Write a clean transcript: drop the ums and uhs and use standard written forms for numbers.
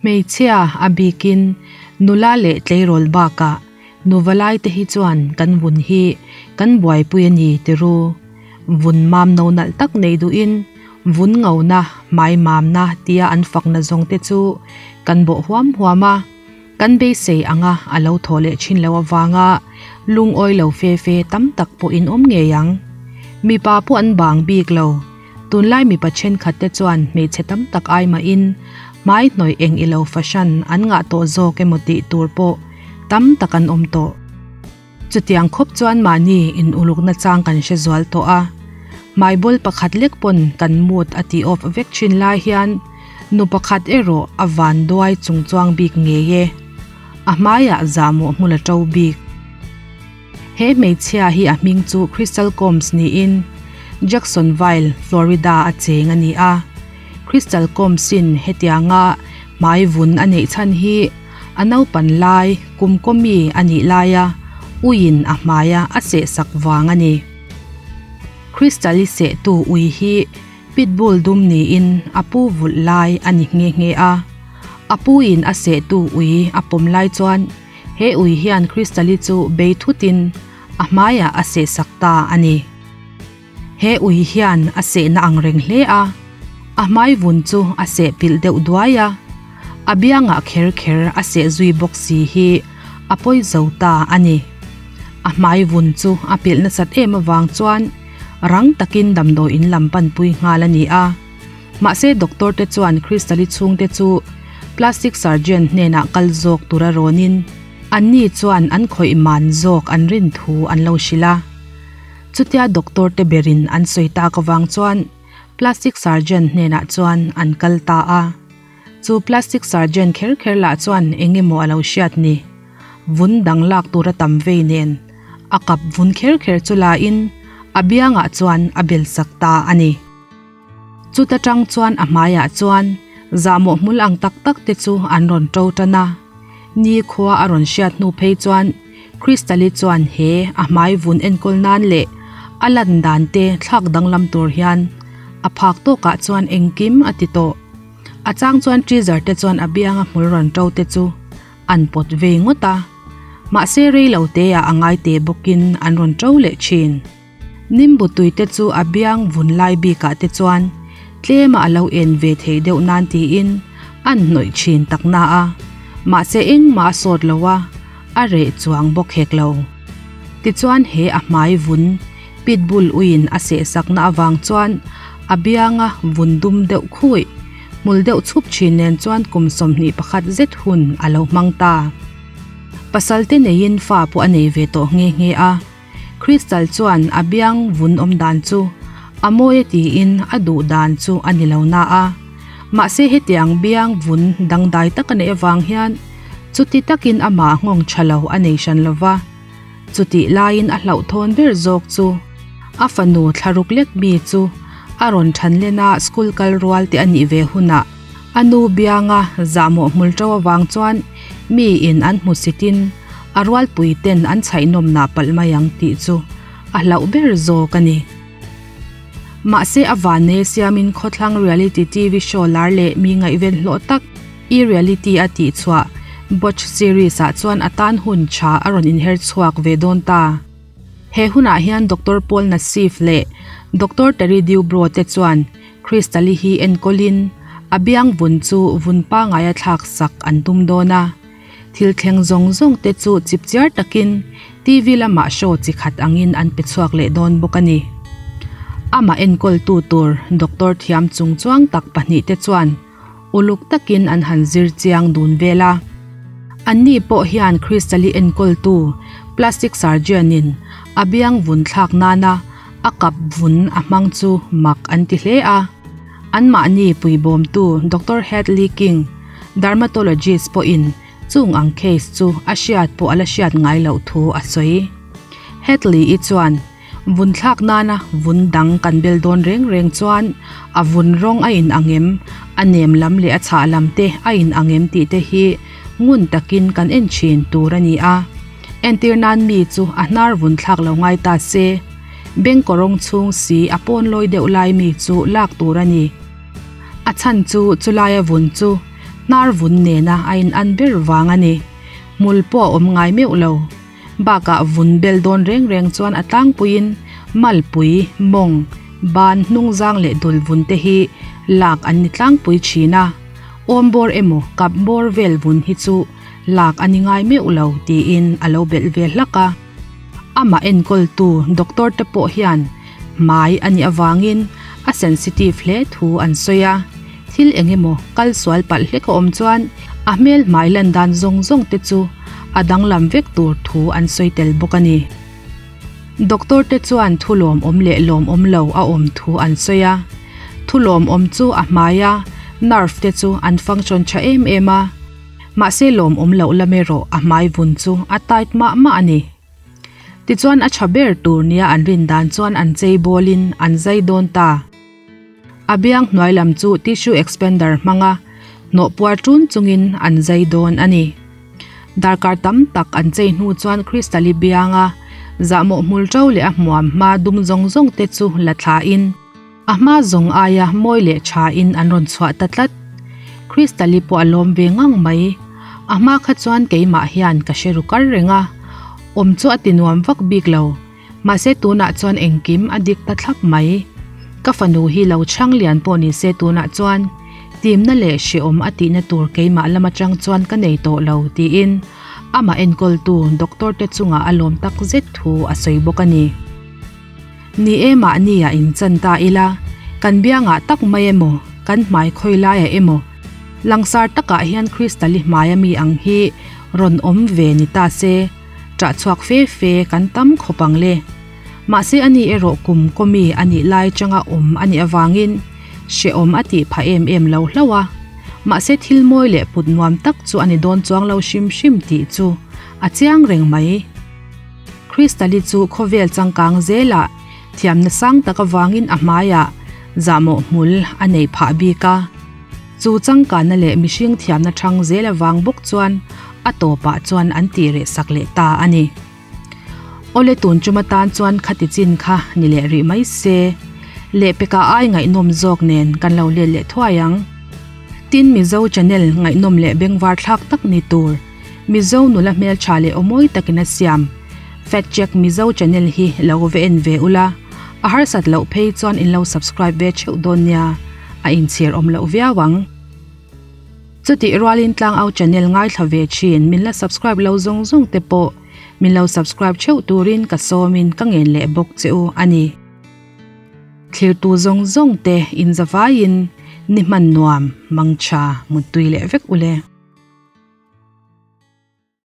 Hmeichhia, a bikin nula leh tleirawl bakah nuvalai te hi chuan kan vun hi kan buaipui a ni tiru. Vun mam no nalh tak nei duhin vun ngona, hmai mamna tia an fakna zawng te chu kan bawh huam huam a, kan beisei anga a lo thaw leh thin loh avanga lungawi lo fe fe tam tak pawh in awm ngei ang. Mipa pawh an bang bik lo. Tunlai mipa thenkhat te chuan hmeichhe tam tak ai mahin hmai hnawih eng ilo fahran an ngah tawh zawk emaw tih tur pawh tam tak an awm tawh. Chutiang khawp chuan mahni in uluk nachang kan hre zual tawh a, hmaibawl pakhat lek pawn kan mood a ti off vek thin lai hian nu pakhat erawh a van duai chung chuang bik ngei e. A hmaiah zahmawh hmul a to bik. He hmeichhia hi a hming chu Crystal Combs niin Jacksonville, Florida a cheng a ni a. Crystal Combs-in hetianga hmai vun a neih chhan hi a naupan lai kum kawmi a nih laia uiin a hmaia a sehsak vang a ni. Crystal-i sehtu ui hi Pitbull dum niin a pu vulh lai a ni nghe nghe a. A puin a sehtu ui a pawm lai chuan He ui hian Crystal-i chu bei thutin a hmaiah a sehsak ta a ni. He ui hian a sehna ang reng hle a, a hmai vun chu a seh pilh deuh duai a, a biangah kher kher a seh zui bawk si hi a pawi zo ta a ni. A hmai vun chu a pilh nasat em avang chuan rang takin damdawi in lam panpui nghal a ni a. Mahse doctor te chuan Crystal-i chhungte chu plastic surgeon hnenah kal zawk tura rawnin anni chuan an khawih man zawk an rin thu an lo hrilh a. Chutia doctor te berin an sawi tak avang chuan plastic surgeon hnenah chuan an kal ta a. Chu plastic surgeon kher kher lah chuan eng emaw a lo hriat ni. Vun dang lak tura tam vei nen a kap vun kher kher chu la in a biangah chuan a bel sak ta a ni. Chuta tang chuan a hmaiah chuan zahmawh hmul ang tak tak te chu an rawn to tan a. Ni khua a rawn hriat hnu phei chuan Crystal-i chuan he a hmai vun enkawl nan leh a lan dan te thlak danglam tur hian a phak tawkah chuan engkim a ti tawh. A chang chuan teaser te chuan a bianga hmul rawn to te chu an pawt vei ngawt a. Mahse rei lo te ah a ngai te bawkin an rawn to leh thin. Nimbu tui te chu a biang vun lai bikah te chuan tlema a lo en ve theih deuh nan tiin an hnawih thin tak na a, mahse engmah a sawt lo a, a reh chuang bawk hek lo. Tichuan he a hmai vun pitbull uiin a sehsakna avang chuan a bianga vun dum deuh khuih, hmul deuh chhup thin nen chuan kum 21 zet hun a lo hmang ta. Pasal te neiin fa pawh a nei ve tawh nghe nghe a. Crystal chuan a biang vun awm dan chu a mawi a tiin a duh dan chu a ni lo na a. Mahse hetiang biang vun dangdai tak a neih avang hian chuti takin amah nghawng tha lo a nei hran lo va. Chutih laiin a hlauhthawn ber zawk chu a fanu thlaruk lek mi chu a rawn than len a school kal rual te a nih ve hunah a nu bianga zahmawh hmul to avang chuan miin an hmusitin A rualpui ten an chhaihnawm nah palh mai ang tih chu a hlauh ber zawk a ni. Mahse a vannei siamin khawthlang reality TV show lar leh mi ngaihven hlawh tak E-Reality a tihchhuah Botch series ah chuan a tan hun tha a rawn inher chhuak ve dawn ta. He hunah hian Doctor Paul Nassif leh Doctor Terry Dubrow te chuan Crystal-i hi enkawlin a biang vun chu vun pangaia thlak sak an tum dawn a. Thil thleng zawng zawng te chu chipchiar takin TV lamah show chi khat angin an pe chhuak leh dawn bawk a ni. Amah enkawltu tur doctor thiam chung chuang tak pahnih te chuan uluk takin an han zir chiang dun vel a. Anni pawh hian Crystal-i enkawltu plastic surgeon in a biang vun thlak nana a kap vun a hmang chu mak an ti hle a. Anmahni puibawmtu Doctor Hadley King, Dermatologist pawhin chung ang case chu a hriat pawh a la hriat ngai loh thu a sawi. Hadley-i chuan, Vun thlak nana vun dang kan bel dawn reng reng chuan a vun rawng a in ang em, a nem lam leh a chhah lam te a in ang em tih te hi ngun takin kan en thin tur a ni a. Entir nan mi chu a hnar vun thlak lo ngai ta se, bengkawrawng chhung si a pawn lawi deuh lai mi chu lak tur a ni. A chhan chu chulaia vun chu Hnar vun nena a in an ber vang a ni. Hmul pawh a awm ngai meuh lo. Bakah vun bel dawn reng reng chuan a tlangpuiin malpui, mawng, ban, hnungzang leh dul vun te hi lak an ni tlangpui thin a. Awmbawr emaw kap bawr vel vun hi chu lak a ni ngai meuh lo tiin a lo belh ve hlak a. Amah enkawltu doctor te pawh hian hmai a nih avangin a sensitive hle thu an sawi a, thil eng emaw kal sual palh hlek a awm chuan a hmel hmai lan dan zawng zawng te chu a danglam vek tur thu an sawi tel bawk a ni. Doctor te chuan thu lawmawm leh lawmawm lo a awm thu an sawi a, thu lawmawm chu a hmaia nerve te chu an function tha em em a, Mahse lawmawm loh lam erawh a hmai vun chu a tight mah mah a ni. Tichuan a tha ber tur nia an rin dan chuan an chei bawlin an zai dawn ta. A biang hnuai lam chu tissue expander hmanga hnawh puar ṭun chungin an zai dawn a ni. Darkar tam tak an chei hnu chuan Crystal-i bianga zahmawh hmul ṭo leh a hmuam hma dum zawng zawng te chu la thlain, A hma zawng aia mawi leh tha in an rawn chhuah ta tlat. Crystal-i pawh a lawm ve ngang mai. A hma kha chuan keimah hian ka hre ru kar reng a, awm chu a ti nuam vak bik lo. Mahse tunah chuan engkim a dik ta thlap mai. Ka fanu hi lo chhang lian pawh ni se tunah chuan timna leh hreawm a tihna tur keimah lam atang chuan ka nei tawh lo tiin amah enkawltu doctor te chungah a lawm tak zet thu a sawi bawk a ni. Ni e mahni ah in chan ta ila, kan biangah tak mai emaw, kan hmai khawi laiah emaw, langsar takah hian Crystal-i hmai ami ang hi rawn awm ve ni ta se, ṭah chhuak fe fe kan tam khawp ang le. Mahse ani erawh kum kawmi a nih lai changa awm a nih avangin hrehawm a tih phah em em lo hlauh a. Mahse thil mawi leh put nuam tak chu a ni dawn chuang lo hrim hrim tih chu a chiang reng mai. Crystal-i chu khawvel changkang zelah thiamna sang tak avangin a hmaiah zahmawh hmul a neih phah bik a. Chu changkanna leh mihring thiamna thang zel avang bawk chuan a tawpah chuan an tih reh sak leh ta a ni. Awle tun tum atan chuan khati chin kha ni leh rih mai se. Lehpekah ai ngaihnawm zawk nen kan lo let leh thuai ang. Tin Mizo channel ngaihnawm leh bengvar thlak tak ni tur. Mizo nula hmeltha leh aw mawi takin a siam. Fact check Mizo channel hi lo ve en ve ula, a harsat loh phei chuan in lo subscribe ve theuh dawn nia, a inchhir awm loh viau ang. Chutih rualin Tlangau channel ngaithla ve thin min la subscribe lo zawng zawng te pawh min lo subscribe theuh turin ka sawmin ka ngen leh bawk che u a ni. Thlirtu zawng zawng te in zavaiin ni hman nuam, mangtha, muttui leh vek ule.